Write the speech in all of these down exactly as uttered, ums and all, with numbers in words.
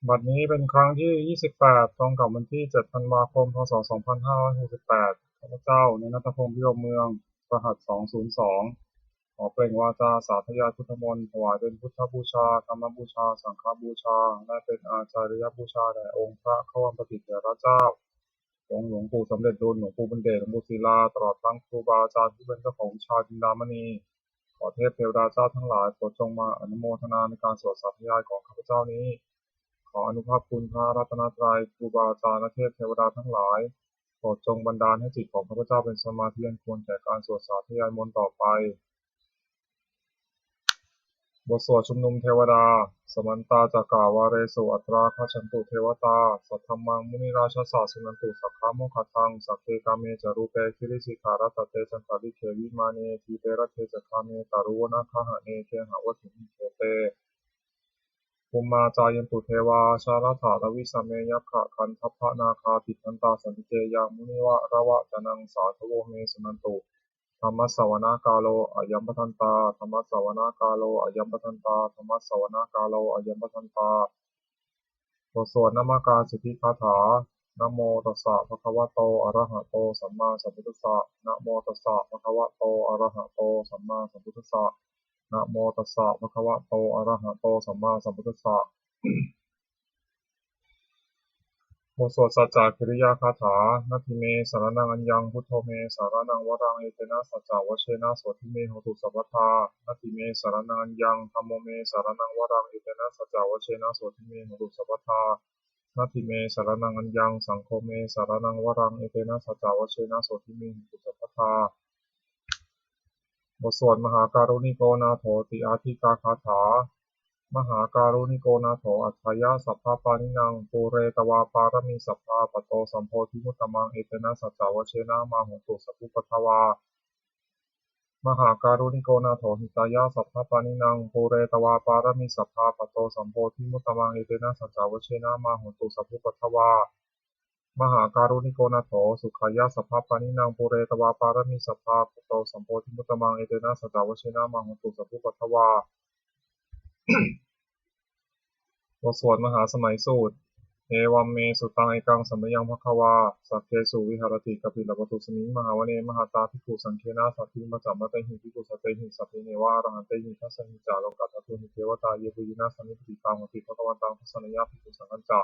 บัดนี้เป็นครั้งที่ ยี่สิบแปด ตรงกับวันที่ เจ็ด ธันวาคม พ.ศ. สองพันห้าร้อยหกสิบแปด ข้าพเจ้า นายณัฐพงษ์ พิรมเมือง รหัส สองศูนย์สอง ขอเปล่งวาจาสาธยายพุทธมนต์ ถวายเป็นพุทธบูชา ธรรมบูชา สังฆบูชา และเป็นอาจาริยบูชาแด่องค์พระควัมปติเถระเจ้า องค์หลวงปู่สำเร็จลุน หลวงปู่บุญเดช หลวงปู่ศิลา ตลอดทั้งครูบาอาจารย์ผู้เป็นเจ้าของวิชาจินดามณี ขอเทพเทวดาเจ้าทั้งหลายโปรดจงมาอนุโมทนาในการสวดสาธยายของข้าพเจ้านี้ ขออานุภาพคุณพระรัตนตรัย ครูบาอาจารย์ และเทพเทวดาทั้งหลาย โปรดจงบันดาลให้จิตของข้าพเจ้าเป็นสมาธิอันควรแก่การสวดสาธยายมนต์ต่อไป บทสวดชุมนุมเทวดา Samantā cakkavāḷesu atrāgacchantu devatā, saddhammaṃ munirājassa suṇantu saggamokkhadaṃ. Sagge kāme ca rūpe girisikharataṭe cantalikkhe vimāne, dīpe raṭṭhe ca gāme taruvanagahane gehavatthumhi khette, bhummā cāyantu devā jalathalavisame yakkhagandhabbanāgā, tiṭṭhantā santike yaṃ munivaravacanaṃ sādhavo me suṇantu. Dhammassavanakālo ayambhadantā. Dhammassavanakālo ayambhadantā. Dhammassavanakālo ayambhadantā. บทสวดนมการสิทธิคาถา Namo tassa bhagavato arahato sammāsambuddhassa. Namo tassa bhagavato arahato sammāsambuddhassa. Namo tassa bhagavato arahato sammāsambuddhassa. บทสวดสัจจกิริยาคาถา Natthi me saraṇaṃ aññaṃ, buddho me saraṇaṃ varaṃ, etena saccavajjena sotthi me hotu sabbadā. Natthi me saraṇaṃ aññaṃ, dhammo me saraṇaṃ varaṃ, etena saccavajjena sotthi me hotu sabbadā. Natthi me saraṇaṃ aññaṃ, saṅgho me saraṇaṃ varaṃ, etena saccavajjena sotthi me hotu sabbadā. บทสวดมหาการุณิโกนาโถติอาทิกาคาถา Mahākāruṇiko nātho atthāya sabbapāṇinaṃ, pūretvā pāramī sabbā patto sambodhimuttamaṃ, etena saccavajjena mā hontu sabbupaddavā. Mahākāruṇiko nātho hitāya sabbapāṇinaṃ, pūretvā pāramī sabbā patto sambodhimuttamaṃ, etena saccavajjena mā hontu sabbupaddavā. Mahākāruṇiko nātho sukhāya sabbapāṇinaṃ, pūretvā pāramī sabbā patto sambodhimuttamaṃ, etena saccavajjena mā hontu sabbupaddavā. บทสวดมหาสมัยสูตร Evaṃ me sutaṃ. Ekaṃ samayaṃ bhagavā sakkesu viharati kapilavatthusmiṃ mahāvane mahatā bhikkhusaṅghena saddhiṃ pañcamattehi bhikkhusatehi sabbeheva arahantehi. Dasahi ca lokadhātūhi devatā yebhuyyena sannipatitā honti bhagavantaṃ dassanāya bhikkhusaṅghañca.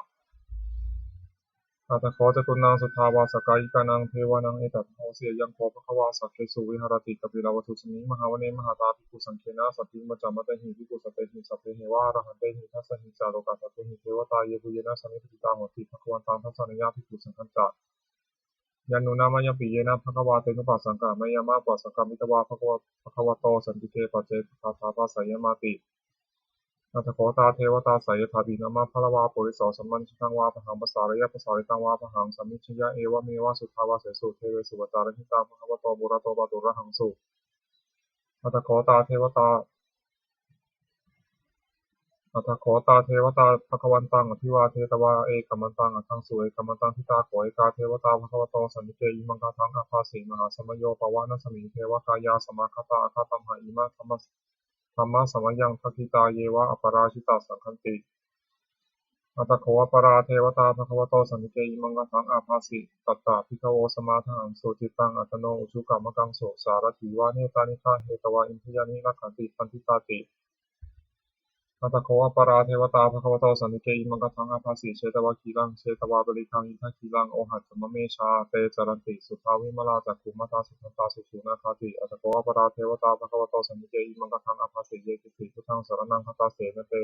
Atha kho catunnaṃ suddhāvāsakāyikānaṃ devānaṃ etadahosi: Ayaṃ kho bhagavā sakkesu viharati kapilavatthusmiṃ mahāvane mahatā bhikkhusaṅghena saddhiṃ pañcamattehi bhikkhusatehi sabbeheva arahantehi. Dasahi ca lokadhātūhi devatā yebhuyyena sannipatitā honti bhagavantaṃ dassanāya bhikkhusaṅghañca. Yannūna mayampi yena bhagavā tenupasaṅkameyyāma, upasaṅkamitvā bhagava- bhagavato santike paccekagāthā bhāseyyāmāti. Atha kho tā devatā seyyathāpi nāma balavā puriso sammiñjitaṃ vā bāhaṃ pasāreyya, pasāritaṃ vā bāhaṃ sammiñjeyya, evameva suddhāvāsesu devesu paccekagāthā bhagavato purato pāturahaṃsu. Atha kho tā devatā, atha kho tā devatā bhagavantaṃ abhivādetvā ekamantaṃ aṭṭhaṃsu. Ekamantaṃ ṭhitā kho ekā devatā bhagavato santike imaṃ gāthaṃ abhāsi: Mahāsamayo pavanasmiṃ, devakāyā samāgatā, āgatamha ime dhammas- dhammasamayaṃ, dakkhitāyeva aparājitasaṅghanti. Atha kho aparā devatā bhagavato santike imaṃ gāthaṃ abhāsi: Tatra bhikkhavo samādahaṃsu, cittaṃ attano ujukamakaṃsu, sārathīva nettāni gahetvā, indriyāni rakkhanti paṇḍitāti. Atha kho aparā devatā bhagavato santike imaṃ gāthaṃ abhāsi: Chetvā khīlaṃ chetvā palighaṃ, indakhīlaṃ ohaccamanejā, te caranti suddhā vimalā, cakkhumatā sudantā susunāgāti. Atha kho aparā devatā bhagavato santike imaṃ gāthaṃ abhāsi: Yekehi buddhaṃ saraṇaṃ gatāse, na te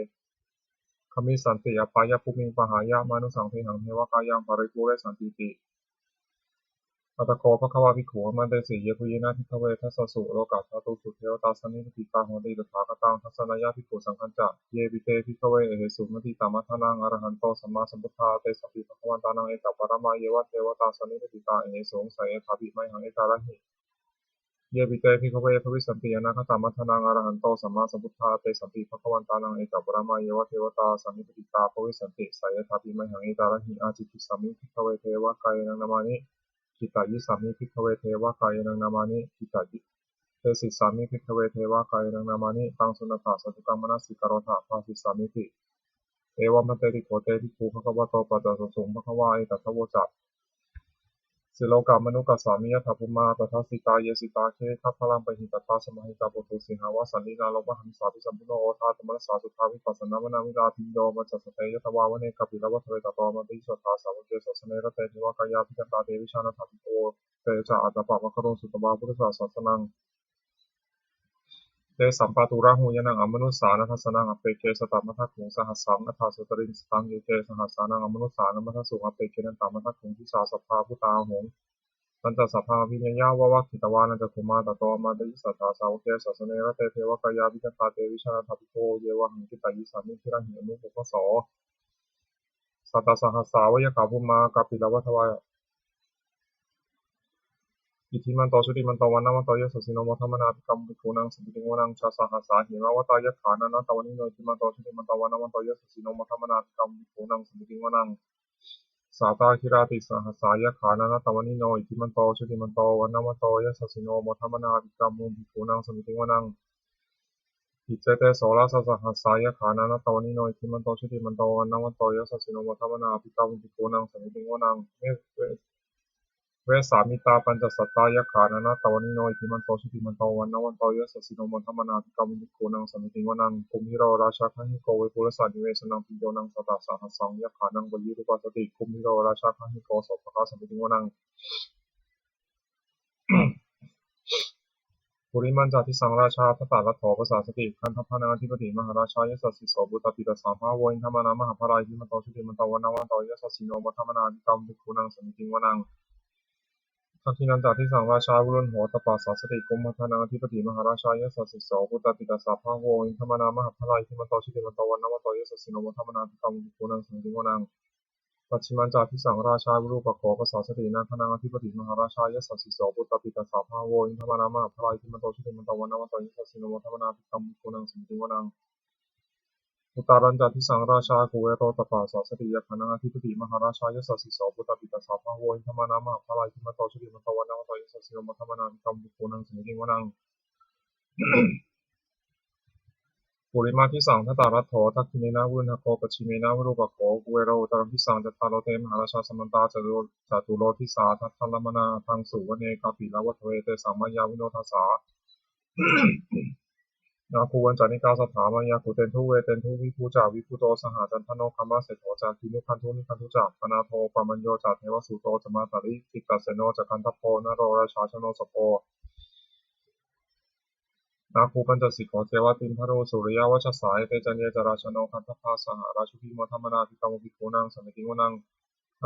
gamissanti apāyabhūmiṃ, pahāya mānusaṃ dehaṃ, devakāyaṃ paripūressantīti. Atha kho bhagavā bhikkhū āmantesi: Yebhuyyena bhikkhave dasasu lokadhātūsu devatā sannipatitā honti tathāgataṃ dassanāya bhikkhusaṅghañca. Yepi te bhikkhave ahesuṃ atītamaddhānaṃ arahanto sammāsambuddhā, tesampi bhagavantānaṃ ekaparamāyeva devatā sannipatitā ahesuṃ, seyyathāpi mayhaṃ etarahi. Yepi te bhikkhave bhavissanti anāgatamaddhānaṃ arahanto sammāsambuddhā, tesampi bhagavantānaṃ ekaparamāyeva devatā sannipatitā bhavissanti, seyyathāpi mayhaṃ etarahi. Ācikkhissāmi bhikkhave devakāyānaṃ nāmāni, kittayissāmi bhikkhave devakāyānaṃ nāmāni, kittayi- desissāmi bhikkhave devakāyānaṃ nāmāni, taṃ suṇātha sādhukaṃ manasikarotha bhāsissāmīti. Evaṃ bhanteti kho te bhikkhū bhagavato paccassosuṃ. Bhagavā etadavoca: Silokamanukassāmi, yattha bhummā tadassitā; ye sitā girigabbharaṃ, pahitattā samāhitā. Puthū sīhāva sallīnā, lomahaṃsābhisambhuno; odātamanasā suddhā, vippasannamanāvilā. Bhiyyo pañcasate ñatvā, vane kāpilavatthave; tato āmantayi satthā, sāvake sāsane rate. Devakāyā abhikkantā, te vijānātha bhikkhavo; te ca ātappamakaruṃ, sutvā buddhassa sāsanaṃ. Tesampāturahu ñāṇaṃ, amanussāna dassanaṃ; appeke satamaddakkhuṃ, sahassaṃ atha sattariṃ. Sataṃ eke sahassānaṃ, amanussānamaddasuṃ; appekenantamaddakkhuṃ, disā sabbā phuṭā ahuṃ. Tañca sabbaṃ abhiññāya, vavakkhitvāna cakkhumā; tato āmantayi satthā, sāvake sāsane rate. Devakāyā abhikkantā, te vijānātha bhikkhavo; ye vohaṃ kittayissāmi, girāhi anupubbaso. Sattasahassā va yakkhā, bhummā kāpilavatthavā; iddhimanto jutimanto, vaṇṇavanto yasassino; modamānā abhikkāmuṃ, bhikkhūnaṃ samitiṃ vanaṃ. Chasahassā hemavatā, yakkhā nānattavaṇṇino; iddhimanto jutimanto, vaṇṇavanto yasassino; modamānā abhikkāmuṃ, bhikkhūnaṃ samitiṃ vanaṃ. Sātāgirā tisahassā, yakkhā nānattavaṇṇino; iddhimanto jutimanto, vaṇṇavanto yasassino; modamānā abhikkāmuṃ, bhikkhūnaṃ samitiṃ vanaṃ. Iccete soḷasasahassā, yakkhā nānattavaṇṇino; iddhimanto jutimanto, vaṇṇavanto yasassino; modamānā abhikkāmuṃ, bhikkhūnaṃ samitiṃ vanaṃ. Ve- ve- Vessāmittā pañcasatā, yakkhā nānattavaṇṇino; iddhimanto jutimanto, vaṇṇavanto yasassino; modamānā abhikkāmuṃ, bhikkhūnaṃ samitiṃ vanaṃ. Kumbhīro rājagahiko, vepullassa nivesanaṃ; bhiyyo naṃ satasahassaṃ, yakkhānaṃ payirupāsati; kumbhīro rājagahiko, sopāga samitiṃ vanaṃ. Purimañca disaṃ rājā, dhataraṭṭho pasāsati; gandhabbānaṃ ādhipati, mahārājā yasassi so. Puttāpi tassa bahavo, indanāmā mahabbalā; iddhimanto jutimanto, vaṇṇavanto yasassino; modamānā abhikkāmuṃ, bhikkhūnaṃ samitiṃ vanaṃ. Dakkhiṇañca disaṃ rājā, virūḷho tappasāsati; kumbhaṇḍānaṃ ādhipati, mahārājā yasassi so. Puttāpi tassa bahavo, indanāmā mahabbalā; iddhimanto jutimanto, vaṇṇavanto yasassino; modamānā abhikkāmuṃ, bhikkhūnaṃ samitiṃ vanaṃ. Pacchimañca disaṃ rājā, virūpakkho pasāsati; nāgānaṃ ādhipati, mahārājā yasassi so. Puttāpi tassa bahavo, indanāmā mahabbalā; iddhimanto jutimanto, vaṇṇavanto yasassino; modamānā abhikkāmuṃ, bhikkhūnaṃ samitiṃ vanaṃ. Uttarañca disaṃ rājā, kuvero tappasāsati; yakkhānaṃ ādhipati, mahārājā yasassi so. Puttāpi tassa bahavo, indanāmā mahabbalā; iddhimanto jutimanto, vaṇṇavanto yasassino; modamānā abhikkāmuṃ, bhikkhūnaṃ samitiṃ vanaṃ. Purimaṃ disaṃ dhataraṭṭho, dakkhiṇena virūḷhako; pacchimena virūpakkho, kuvero uttaraṃ disaṃ. Cattāro te mahārājā, samantā caturo- caturo disā; daddallamānā aṭṭhaṃsu, vane kāpilavatthave. Tesaṃ māyāvino dāsā, āgū vañcanikā saṭhā; māyā kuṭeṇḍu veṭeṇḍu, viṭū ca viṭuṭo saha. Candano kāmaseṭṭho ca, kinnughaṇḍu nighaṇḍu ca; panādo opamañño ca, devasūto ca mātali; cittaseno ca gandhabbo, naḷorājā janosabho; āgū pañcasikho ceva, timbarū suriyavacchasā. Ete caññe ca rājāno, gandhabbā saha rājubhi; modamānā abhikkāmuṃ, bhikkhūnaṃ samitiṃ vanaṃ.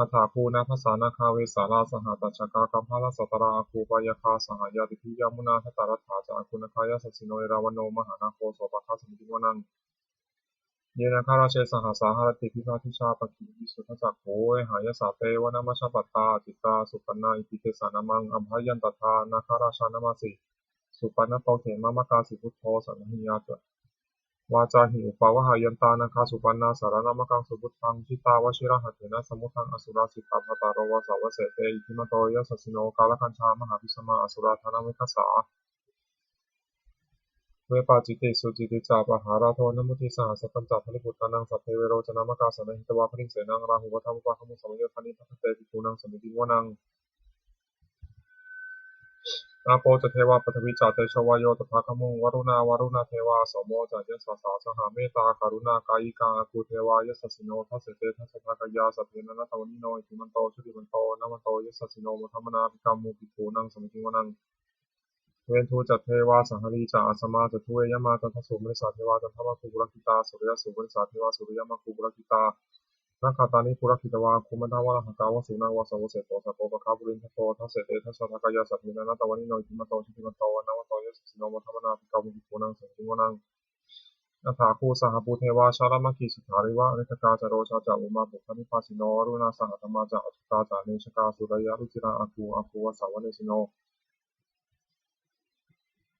Athāgū nābhasā nāgā, vesālā sahatacchakā; kambalassatarā āgū, pāyāgā saha ñātibhi. Yāmunā dhataraṭṭhā ca, āgū nāgā yasassino; erāvaṇo mahānāgo, sopāga samitiṃ vanaṃ. Ye nāgarāje sahasā, haranti dibbā dijā pakkhi; visuddhacakkhū vehāyasā, te vanamajjhapattā; athitā supaṇṇā iti tesa nāmaṃ. Abhayantadā nāgarājānamāsi, supaṇṇato khemamakāsi; buddho saṇhāhi vācāhi, upavhayantā nāgā supaṇṇā. Saraṇamakaṃsu buddhaṃ, jitā vajirahatthena; samuddaṃ asurā sitā, bhātaro vāsavassete. Iddhimanto yasassino, kālakañjā mahābhismā; asurā dānaveghasā, vepacitti sucitti ca. Pahārādo namucī saha, satañca baliputtānaṃ; sabbe verocanāmakā, sannayhitvā baliṃ senaṃ. Rāhubhaddamupāgamuṃ, samayodāni bhaddante; bhikkhūnaṃ samitiṃ vanaṃ. Āpo ca devā paṭhavī ca, tejo vāyo tadāgamuṃ; varuṇā vāruṇā devā, somo ca yasasā saha. Mettākaruṇākāyikā, āgū devā yasassino; dasete dasadhā kāyā, sabbe nānattavaṇṇino; iddhimanto jutimanto, vaṇṇavanto yasassino; modamānā abhikkāmuṃ, bhikkhūnaṃ samitiṃ vanaṃ. Veṇḍū ca devā sahalī ca, asamā ca duve yamā; candassūpanisā devā, candamāgū purakkhitā; suriyassūpanisā devā, suriyamāgū purakkhitā. Nakkhattāni purakkhitvā, āgū mandavalāhakā; vasurānaṃ vāsavo seṭṭho, sakkopāga purindado. Dasete dasadhā kāyā, sabbe nānattavaṇṇino; iddhimanto jutimanto, vaṇṇavanto yasassino; modamānā abhikkāmuṃ, bhikkhūnaṃ samitiṃ vanaṃ. Athāgū sahabhū devā, jalamaggisikhāriva; ariṭṭhakā ca rojā ca, ummāpupphanibhāsino; aruṇā sahadhammā ca, accutā ca anejakā; sūleyyarucirā āgū, āgū vāsavanesino.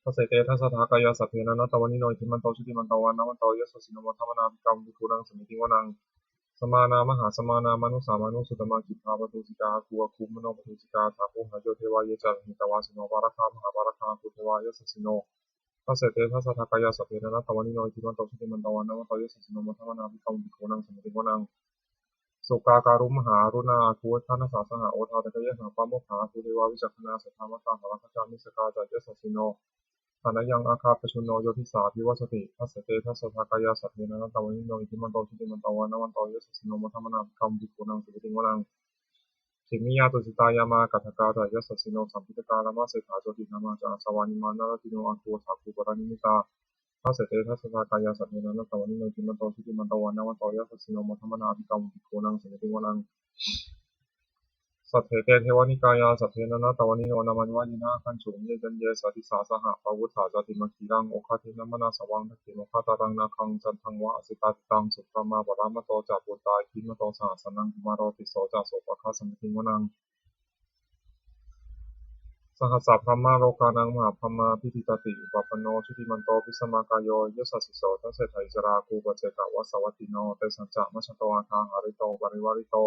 Dasete dasadhā kāyā, sabbe nānattavaṇṇino; iddhimanto jutimanto, vaṇṇavanto yasassino; modamānā abhikkāmuṃ, bhikkhūnaṃ samitiṃ vanaṃ. Samānā mahāsamānā, mānusā mānusuttamā; khiḍḍāpadūsikā āgū, āgū manopadūsikā. Athāgū harayo devā, ye ca lohitāva vasanto; pāragā mahāpāragā, āgū devā yasassino; Dasete dasadhā kāyā sabbe nānattavaṇṇino iddhimanto jutimanto vaṇṇavanto yasassino modamānā abhikkāmuṃ bhikkhūnaṃ samitiṃ vanaṃ. Sukkā karumhā aruṇā āgū veghanasā saha odātagayhā pāmokkhā āgū devā vicakkhaṇā sadāmattā sāvakā ca missakā ca yasassino thanayaṃ āga pajjunno yo disā abhivassati. Dasete dasadhā kāyā sabbe nānattavaṇṇino iddhimanto jutimanto vaṇṇavanto yasassino modamānā abhikkāmuṃ bhikkhūnaṃ samitiṃ vanaṃ. Khemiyā tusitā yāmā kaṭṭhakā ca yasassino lambitakā lāmaseṭṭhā jotināmā ca āsavā nimmānaratino āgū athāgū paranimmitā. Dasete dasadhā kāyā sabbe nānattavaṇṇino iddhimanto jutimanto vaṇṇavanto yasassino modamānā abhikkāmuṃ bhikkhūnaṃ samitiṃ vanaṃ. Saṭṭhete devanikāyā sabbe nānattavaṇṇino nāmanvayena āgañchuṃ. Ye caññe sadisā saha pavutthajātimakkhīlaṃ oghatiṇṇamanāsavaṃ dakkhemoghataraṃ nāgaṃ candaṃva asitātitaṃ. Subrahmā paramatto ca puttā iddhimato saha sanaṅkumāro tisso ca sopāga samitiṃ vanaṃ. Sahassabrahmalokānaṃ mahābrahmābhitiṭṭhati upapanno jutimanto bhismākāyo yasassi so. Dasettha issarā āgū paccekavasavattino tesañca majjhato āga hārito parivārito.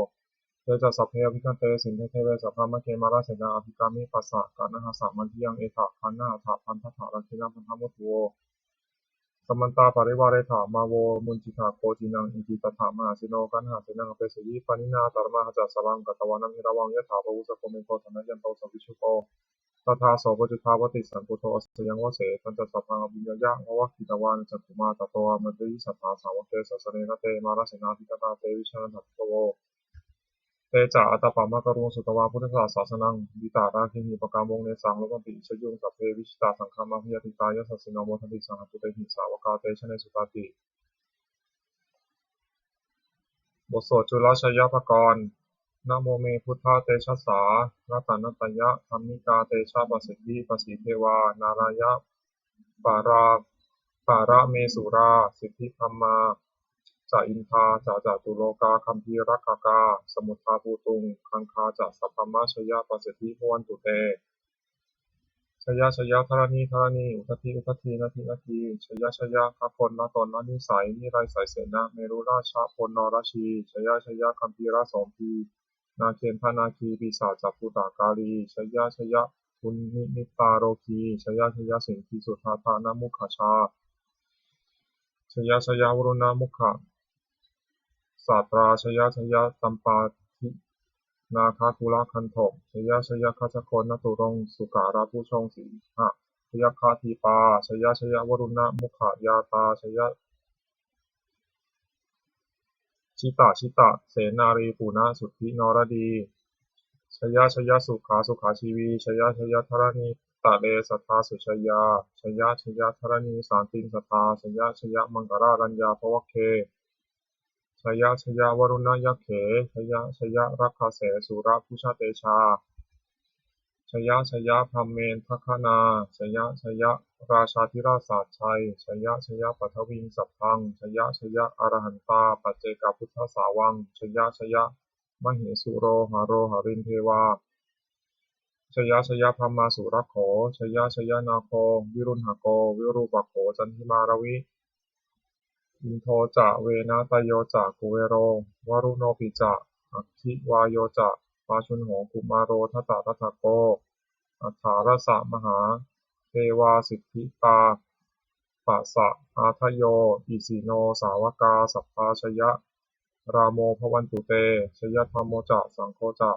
Te ca sabbe abhikkante sinde deve sabrahmake mārasenā abhikkāmi. Passa kaṇhassa mandiyaṃ etha gaṇhatha bandhatha rāgena bandhamatthu vo. Samantā parivāretha mā vo muñcittha koci naṃ. Iti tattha mahāseno kaṇhasenaṃ apesayi. Pāṇinā talamāhacca saraṃ katvāna bheravaṃ yathā pāvussako megho thanayanto savijjuko. Tadā so paccudāvatti sambuddho asayaṃvase. Tañca sabbaṃ abhiññāya vavakkhitvāna cakkhumā. Tato āmantayi satthā sāvake sāsane rate mārasenā abhikkantā te vijānātha bhikkhavo. Te ca ātappamakaruṃ sutvā buddhassa sāsanaṃ vītarāgehi pakkāmuṃ nesaṃ lomampi iñjayuṃ. Sabbe vijitasaṅgāmā bhayātītā yasassino modanti saha bhūtehi sāvakā te janesutāti. บทสวดจุลชัยปกรณ์ Namo me buddhatejasā ratanattayadhammikā tejapasiddhi pasīdevā nārāya parā paramesurā siddhibrahmā ca indā ca catulokā gambhīrakkhakā samuddā bhūtuṃ gaṅgā ca sabrahmajayapasiddhi bhavantu te. Jaya jaya dharaṇi dharaṇī udadhi udadhī nadi nadī. Jaya jaya gagonlatonlanisai niraisaisenna merurājjaponoraji. Jaya jaya gambhīrasombhī nāgendanāgī pisācabhūtakālī. Jaya jaya dunnimittarogī. Jaya jaya siṅgīsuddhādānamukhajā. Jaya jaya varuṇamukhasātrā. Jaya jaya campādināgakulagantho. Jaya jaya gajagonnaturaṅgasukarabhujaṅgasīhabyagghadīpā. Jaya jaya varuṇamukhayātrā. Jaya jita jita senārī punasuddhi naradī. Jaya jaya sukhā sukhā jīvī. Jaya jaya dharaṇītale sadā sujayā. Jaya jaya dharaṇī santin sadā. Jaya jaya maṅkarāraññā bhavagge. Jaya jaya varuṇayakkhe. Jaya jaya rakkhase surabhujatejā. Jaya jaya brahmendagaṇā. Jaya jaya rājādhirājasājjai. Jaya jaya paṭhaviṃ sabbaṃ. Jaya jaya arahantā paccekabuddhasāvaṃ. Jaya jaya mahesuro haro harindevā. Jaya jaya brahmā surakkho. Jaya jaya nāgo virūḷhako virūpakkho candimā ravi. Indo ca venateyyo ca kuvero varuṇopi ca aggi vāyo ca pājuṇho kumāro dhataraṭṭhako. Aṭṭhārasa mahādevā siddhitāpasa-ādayo isino sāvakā sabbā. Jayarāmo bhavantu te. Jayadhammo ca saṅgho ca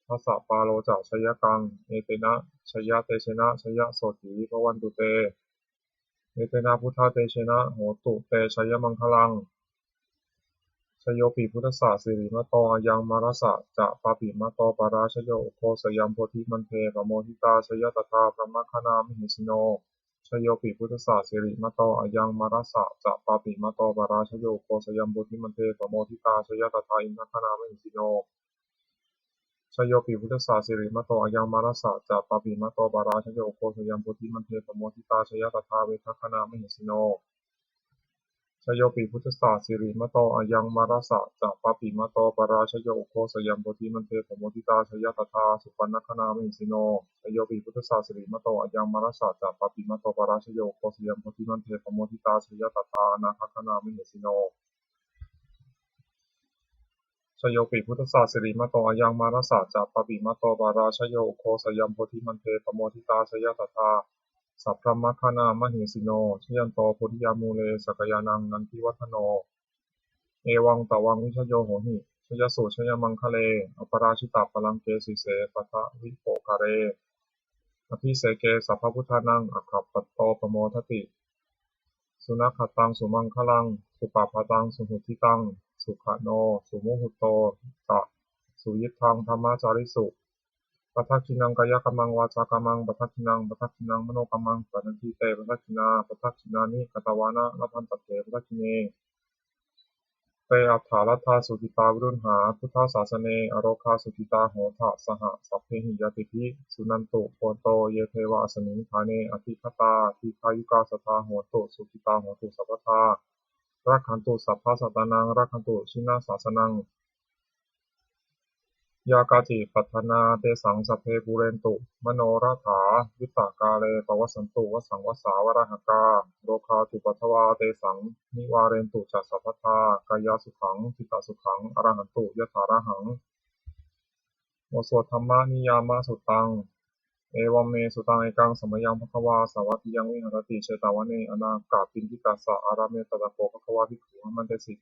dasapālo ca jayakaṃ. Etena jayatejena jayasotthī bhavantu te. Etena buddhatejena hotu te jayamaṅgalaṃ. Jayopi buddhassa sirīmato ayaṃ mārassa ca pāpimato parājayo ugghosayaṃ bodhimaṇḍe pamoditā jaya tadā brahmagaṇā mahesino. Jayopi buddhassa sirīmato ayaṃ mārassa ca pāpimato parājayo ugghosayaṃ bodhimaṇḍe pamoditā jaya tadā indagaṇā mahesino. Jayopi buddhassa sirīmato ayaṃ mārassa ca pāpimato parājayo ugghosayaṃ bodhimaṇḍe pamoditā jaya tadā vedagaṇā mahesino. Jayopi buddhassa sirīmato ayaṃ mārassa ca pāpimato parājayo ugghosayaṃ bodhimaṇḍe pamoditā jaya tadā supaṇṇagaṇā mahesino. Jayopi buddhassa sirīmato ayaṃ mārassa ca pāpimato parājayo ugghosayaṃ bodhimaṇḍe pamoditā jaya tadā anāgagaṇā mahesino. Jayopi buddhassa sirīmato ayaṃ mārassa ca pāpimato parājayo ugghosayaṃ bodhimaṇḍe pamoditā jaya tadā sabrahmagaṇa mahesino, jayanto bodhiyā mūle sakyānaṃ nandivaḍḍhano, evaṃ tvaṃ vijayo hohi jayassu jayamaṅgale, aparājitapallaṅke sīse paṭhavipokkhare, abhiseke sabbabuddhānaṃ aggappatto pamodati. Sunakkhattaṃ sumaṅgalaṃ supabhātaṃ suhuṭṭhitaṃ, sukhaṇo sumuhutto ca suyiṭṭhaṃ brahmacārisu, padakkhiṇaṃ kāyakammaṃ vācākammaṃ padakkhiṇaṃ, padakkhiṇaṃ manokammaṃ paṇidhī te padakkhiṇā, padakkhiṇāni katvāna labhantatthe padakkhiṇe. Te atthaladdhā sukhitā viruḷhā buddhasāsane, arogā sukhitā hotha saha sabbehi ñātibhi. Suṇantu bhonto ye devā asmiṃ ṭhāne adhigatā, dīghāyukā sadā hontu sukhitā hontu sabbadā, rakkhantu sabbasattānaṃ rakkhantu jinasāsanaṃ. Yā kāci patthanā tesaṃ sabbe pūrentu manorathā, yuttakāle pavassantu vassaṃ vassā valāhakā, rogā cupaddavā tesaṃ nivārentu ca sabbadā, kāyasukhaṃ cittasukhaṃ arahantu yathārahaṃ. บทสวดธรรมนิยามสุตตัง Evaṃ me sutaṃ. Ekaṃ samayaṃ bhagavā sāvatthiyaṃ viharati jetavane anāthapiṇḍikassa ārāme. Tatra kho bhagavā bhikkhū āmantesi.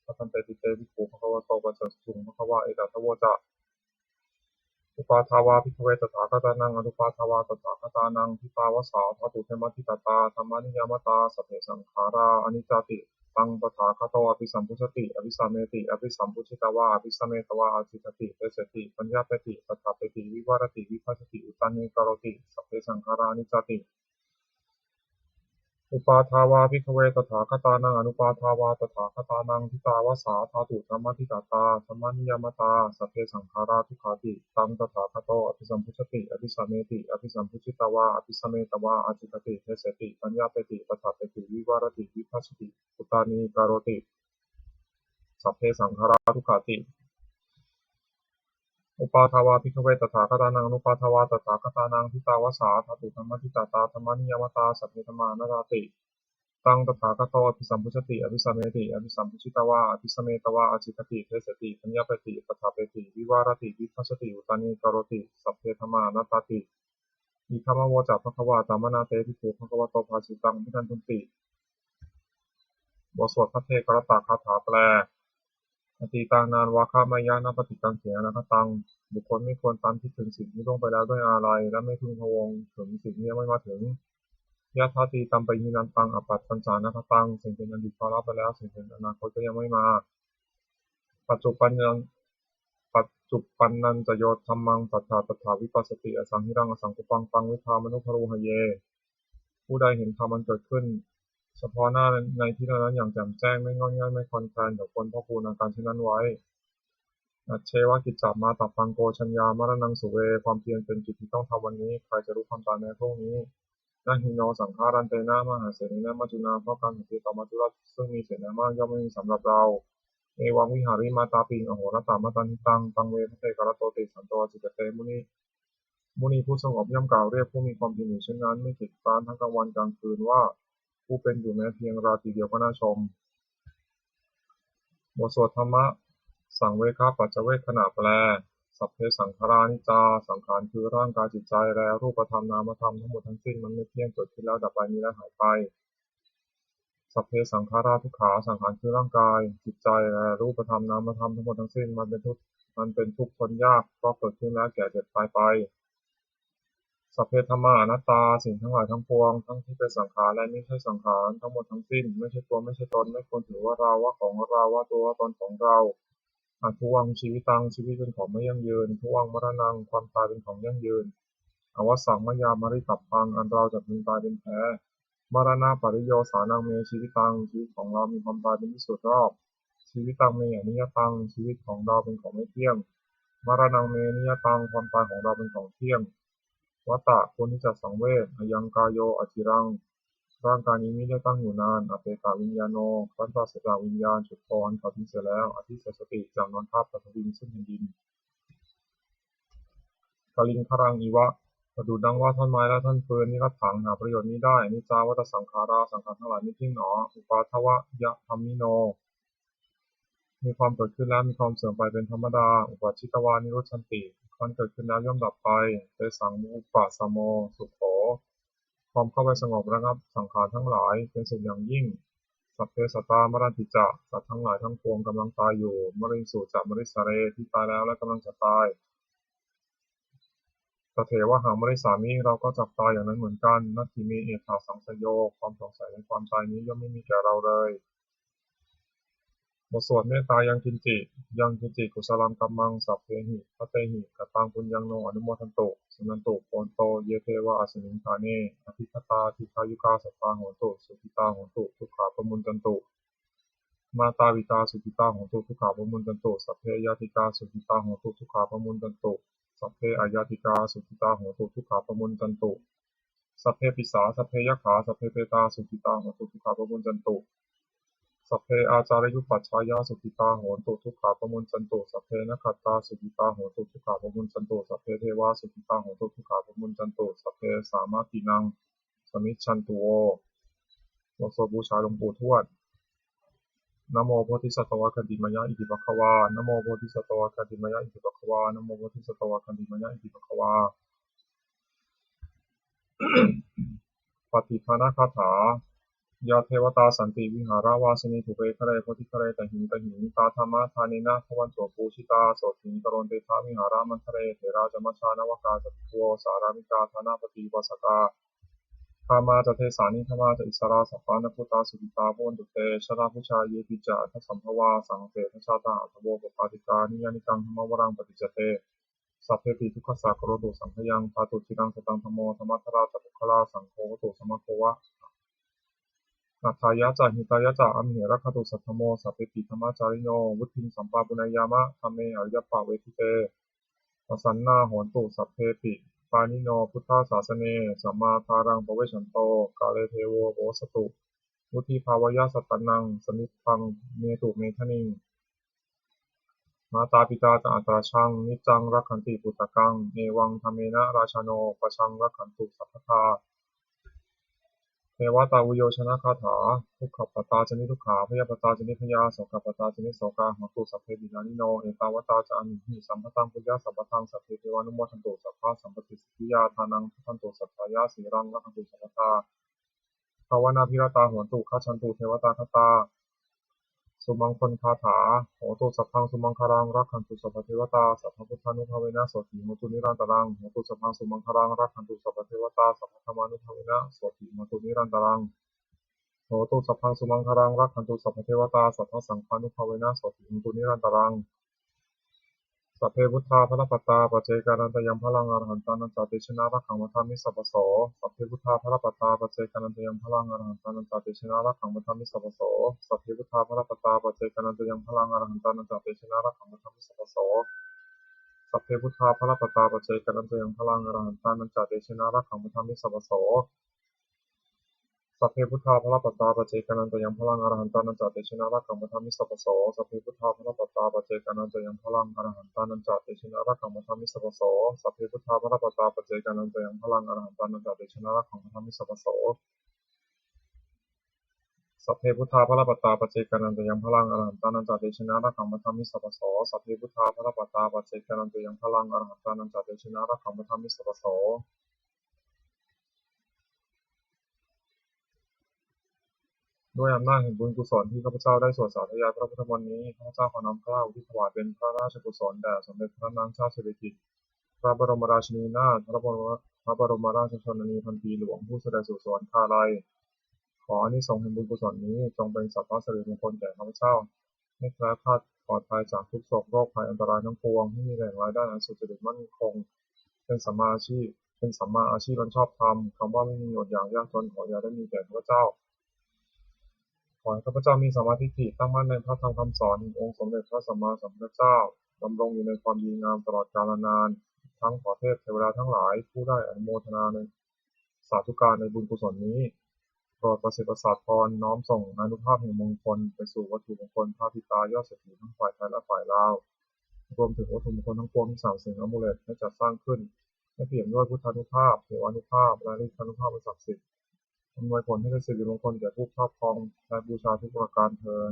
Bhadanteti te bhikkhū bhagavato paccassosuṃ. Bhagavā etadavoca. Uppādā vā bhikkhave tathāgatānaṃ anuppādā vā tathāgatānaṃ ṭhitāva sā dhātu dhammaṭṭhitatā dhammaniyāmatā sabbe saṅkhārā aniccāti. Taṃ tathāgato abhisambujjhati abhisameti, abhisambujjhitvā abhisametvā ācikkhati deseti paññapeti paṭṭhapeti vivarati vibhajati uttānīkaroti sabbe saṅkhārā aniccāti. Uppādā vā bhikkhave tathāgatānaṃ anuppādā vā tathāgatānaṃ ṭhitāva sā dhātu dhammaṭṭhitatā dhammaniyāmatā sabbe saṅkhārā dukkhāti. Taṃ tathāgato abhisambujjhati abhisameti, abhisambujjhitvā abhisametvā ācikkhati deseti paññapeti paṭṭhapeti vivarati vibhajati uttānīkaroti sabbe saṅkhārā dukkhāti. Uppādā vā bhikkhave tathāgatānaṃ anuppādā vā tathāgatānaṃ ṭhitāva sā dhātu dhammaṭṭhitatā dhammaniyāmatā sabbe dhammā anattāti. Taṃ tathāgato abhisambujjhati abhisameti, abhisambujjhitvā abhisametvā ācikkhati deseti paññapeti paṭṭhapeti vivarati vibhajati uttānīkaroti sabbe dhammā anattāti. Idamavoca bhagavā. Attamanā te bhikkhū bhagavato bhāsitaṃ abhinandunti. บทสวดภัทเทกรัตตคาถาแปล Atītaṃ nānvāgameyya nappaṭikaṅkhe anāgataṃ. บุคคลไม่ควรตามคิดถึงสิ่งที่ล่วงไปแล้วด้วยอาลัย และไม่พึงพะวงถึงสิ่งที่ยังไม่มาถึง Yadatītampahīnantaṃ appattañca anāgataṃ. สิ่งเป็นอดีตก็ละไปแล้ว สิ่งเป็นอนาคตก็ยังไม่มา Paccuppannañca yo dhammaṃ tattha tattha vipassati, asaṃhiraṃ asaṅkuppaṃ taṃ viddhā manubrūhaye. ผู้ใดเห็นธรรมอันเกิดขึ้นเฉพาะหน้าในที่นั้นๆอย่างแจ่มแจ้ง ไม่ง่อนแง่น ไม่คลอนแคลน เขาควรพอกพูนอาการเช่นนั้นไว้ Ajjeva kiccamātappaṃ ko jaññā maraṇaṃ suve. ความเพียรเป็นกิจที่ต้องทำวันนี้ ใครจะรู้ความตายแม้พรุ่งนี้ Na hi no saṅgarantena mahāsenena maccunā. เพราะการผัดเพี้ยนต่อมัจจุราชซึ่งมีเสนามากย่อมไม่มีสำหรับเรา Evaṃvihārimātāpiṃ ahorattamatanditaṃ, taṃ ve bhaddekarattoti santo ācikkhate muni. มุนีผู้สงบย่อมกล่าวเรียกผู้มีความเพียรอยู่เช่นนั้น ไม่เกียจคร้านทั้งกลางวันกลางคืนว่า ผู้เป็นอยู่แม้เพียงราตรีเดียวก็น่าชม บทสวดธรรมสังเวคปัจจเวกขณะแปล Sabbe saṅkhārā aniccā. สังขารคือร่างกายจิตใจ และรูปธรรมนามธรรมทั้งหมดทั้งสิ้น มันไม่เที่ยง เกิดขึ้นแล้วดับไป มีแล้วหายไป Sabbe saṅkhārā dukkhā. สังขารคือร่างกายจิตใจ และรูปธรรมนามธรรมทั้งหมดทั้งสิ้น มันเป็นทุกข์ มันเป็นทุกข์ทนยาก เพราะเกิดขึ้นแล้วแก่เจ็บตายไป Sabbe dhammā anattā. สิ่งทั้งหลายทั้งปวง ทั้งที่เป็นสังขารและมิใช่สังขาร ทั้งหมดทั้งสิ้น ไม่ใช่ตัวไม่ใช่ตน ไม่ควรถือว่าเรา ว่าของเรา ว่าตัวว่าตนของเรา Addhuvaṃ jīvitaṃ. ชีวิตเป็นของไม่ยั่งยืน Dhuvaṃ maraṇaṃ. ความตายเป็นของยั่งยืน Avassaṃ mayā maritabbaṃ. อันเราจะพึงตายเป็นแท้ Maraṇapariyosānaṃ me jīvitaṃ. ชีวิตของเรามีความตายเป็นที่สุดรอบ Jīvitaṃ me aniyataṃ. ชีวิตของเราเป็นของไม่เที่ยง Maraṇaṃ me niyataṃ. ความตายของเราเป็นของเที่ยง Vata. ควรที่จะสังเวช Ayaṃ kāyo aciraṃ. ร่างกายนี้มิได้ตั้งอยู่นาน Apetaviññāṇo. ครั้นปราศจากวิญญาณ จุดโทอันเขาทิ้งเสียแล้ว Adhisessati. จักนอนทับ Paṭhaviṃ. ซึ่งแผ่นดิน Kaliṅgaraṃ iva. ประดุจดังว่าท่อนไม้และท่อนฟืน Niratthaṃ. หาประโยชน์มิได้ Aniccā vata saṅkhārā. สังขารทั้งหลายไม่เที่ยงหนอ Uppādavayadhammino. มีความเกิดขึ้นแล้วมีความเสื่อมไปเป็นธรรมดา Uppajjitvā nirujjhanti. ครั้นเกิดขึ้นแล้วย่อมดับไป Tesaṃ vūpasamo sukho. ความเข้าไปสงบระงับสังขารทั้งหลายเป็นสุขอย่างยิ่ง Sabbe sattā maranti ca สัตว์ทั้งหลายทั้งปวงกำลังตายอยู่ mariṃsu ca marissare ที่ตายแล้วและกำลังจะตาย tathevāhaṃ marissāmi เราก็จักตายอย่างนั้นเหมือนกัน natthi me ettha saṃsayo ความสงสัยในความตายนี้ย่อมไม่มีแก่เราเลย บทสวดเมตตายังกินจิ Yaṃ kiñci kusalaṃ kammaṃ sabbehi katehi kataṃ puññaṃ no anumodantu suṇantu bhonto ye devā asmiṃ ṭhāne adhigatā dīghāyukā sattā hontu sukhitā hontu dukkhā pamuñcantu. Mātāpitā sukhitā hontu dukkhā pamuñcantu. Sabbe ñātikā sukhitā hontu dukkhā pamuñcantu. Sabbe aññātikā sukhitā hontu dukkhā pamuñcantu. Sabbe pisā sabbe yakkhā sabbe petā sukhitā hontu dukkhā pamuñcantu. Sabbe ācariyupajjhāyā sukhitā hontu dukkhā pamuñcantu. Sabbe nakkhattā sukhitā hontu dukkhā pamuñcantu. Sabbe devā sukhitā hontu dukkhā pamuñcantu. Sabbe sampattīnaṃ samijjhantu vo. บทสวดบูชาหลวงปู่ทวด Namo bodhisatto āgantimāya iti bhagavā. Namo bodhisatto āgantimāya iti bhagavā. Namo bodhisatto āgantimāya iti bhagavā. Pattidānagāthā. Yā devatā santi vihāravāsinī thūpe ghare bodhighare tahiṃ tahiṃ, tā dhammadānena bhavantu pūjitā, sotthiṃ karontedha vihāramaṇḍale. Therā ca majjhā navakā ca bhikkhavo, sārāmikā dānapatī upāsakā, gāmā ca desā nigamā ca issarā, sappāṇabhūtā sukhitā bhavantu te. Jalābujā yepi ca aṇḍasambhavā, saṃsedajātā athavopapātikā, niyyānikaṃ dhammavaraṃ paṭicca te, sabbepi dukkhassa karontu saṅkhayaṃ. Ṭhātu ciraṃ sataṃ dhammo, dhammaddharā ca puggalā, saṅgho hotu samaggo va, atthāya ca hitāya ca. Amhe rakkhatu saddhammo, sabbepi dhammacārino, vuḍḍhiṃ sampāpuṇeyyāma, dhamme ariyappavedite. Pasannā hontu sabbepi, pāṇino buddhasāsane, sammā dhāraṃ pavecchanto, kāle devo pavassatu, vuḍḍhibhāvāya sattānaṃ, samiddhaṃ netu medaniṃ. Mātā pitā ca atrajaṃ, niccaṃ rakkhanti puttakaṃ, evaṃ dhammena rājāno, pajaṃ rakkhantu sabbadā. Devatāuyyojanagāthā. Dukkhappattā ca niddukkhā, bhayappattā ca nibbhayā, sokappattā ca nissokā, hontu sabbepi pāṇino. Ettāvatā ca amhehi, sambhataṃ puññasampadaṃ, sabbe devānumodantu, sabbasampattisiddhiyā. Dānaṃ dadantu saddhāya, sīlaṃ rakkhantu sabbadā, bhāvanābhiratā hontu, gacchantu devatāgatā. Sumaṅgalagāthā. Hotu sabbaṃ sumaṅgalaṃ, rakkhantu sabbadevatā, sabbabuddhānubhāvena, sotthī hontu nirantaraṃ. Hotu sabbaṃ sumaṅgalaṃ, rakkhantu sabbadevatā, sabbadhammānubhāvena, sotthī hontu nirantaraṃ. Hotu sabbaṃ sumaṅgalaṃ, rakkhantu sabbadevatā, sabbasaṅghānubhāvena, sotthī hontu nirantaraṃ. Sabbe buddhā balappattā, paccekānañca yaṃ balaṃ, arahantānañca tejena, rakkhaṃ bandhāmi sabbaso. Sabbe buddhā balappattā, paccekānañca yaṃ balaṃ, arahantānañca tejena, rakkhaṃ bandhāmi sabbaso. Sabbe buddhā balappattā, paccekānañca yaṃ balaṃ, arahantānañca tejena, rakkhaṃ bandhāmi sabbaso. Sabbe buddhā balappattā, paccekānañca yaṃ balaṃ, arahantānañca tejena, rakkhaṃ bandhāmi sabbaso. Sabbe buddhā balappattā, paccekānañca yaṃ balaṃ, arahantānañca tejena, rakkhaṃ bandhāmi sabbaso. Sabbe buddhā balappattā, paccekānañca yaṃ balaṃ, arahantānañca tejena, rakkhaṃ bandhāmi sabbaso. Sabbe buddhā balappattā, paccekānañca yaṃ balaṃ, arahantānañca tejena, rakkhaṃ bandhāmi sabbaso. Sabbe buddhā balappattā, paccekānañca yaṃ balaṃ, arahantānañca tejena, rakkhaṃ bandhāmi sabbaso. Sabbe buddhā balappattā, paccekānañca yaṃ balaṃ, arahantānañca tejena, rakkhaṃ bandhāmi sabbaso. ด้วยอำนาจแห่งบุญกุศลที่ข้าพเจ้าได้สวดสาธยายพระพุทธมนต์นี้ ข้าพเจ้าขอน้อมเกล้าอุทิศถวายเป็นพระราชกุศลแด่สมเด็จพระนางเจ้าสิริกิติ์ พระบรมราชินีนาถ พระบรม พระบรมราชชนนีพันปีหลวง ผู้เสด็จสู่สวรรคาลัย ขออานิสงส์แห่งบุญกุศลนี้จงเป็นสัพพะสิริมงคลแก่ข้าพเจ้า ให้แคล้วคลาดปลอดภัยจากทุกข์โศกโรคภัยอันตรายทั้งปวง ให้มีแหล่งรายได้อันสุจริตมั่นคง เป็นสัมมาอาชีพ เป็นสัมมาอาชีพอันชอบธรรม คำว่าไม่มีอดอยากยากจนขออย่าได้มีแก่ข้าพเจ้า ขอให้ข้าพเจ้ามีสัมมาทิฏฐิตั้งมั่นในพระธรรมคำสอนแห่งองค์สมเด็จพระสัมมาสัมพุทธเจ้า ดำรงอยู่ในความดีงามตลอดกาลนาน ทั้งขอเทพเทวดาทั้งหลายผู้ได้อนุโมทนาในสาธุการในบุญกุศลนี้ โปรดประสิทธิ์ประสาทพร น้อมส่งอานุภาพแห่งมงคลไปสู่วัตถุมงคลพระปิดตายอดเศรษฐีทั้งฝ่ายไทยและฝ่ายลาว รวมถึงวัตถุมงคลทั้งปวงที่สามเสงอามูเลตได้จัดสร้างขึ้น ให้เปี่ยมด้วยพุทธานุภาพ เทวานุภาพ และฤทธานุภาพอันศักดิ์สิทธิ์ อำนวยผลให้เป็นสิริมงคลแก่ผู้ครอบครองและบูชาทุกประการเทอญ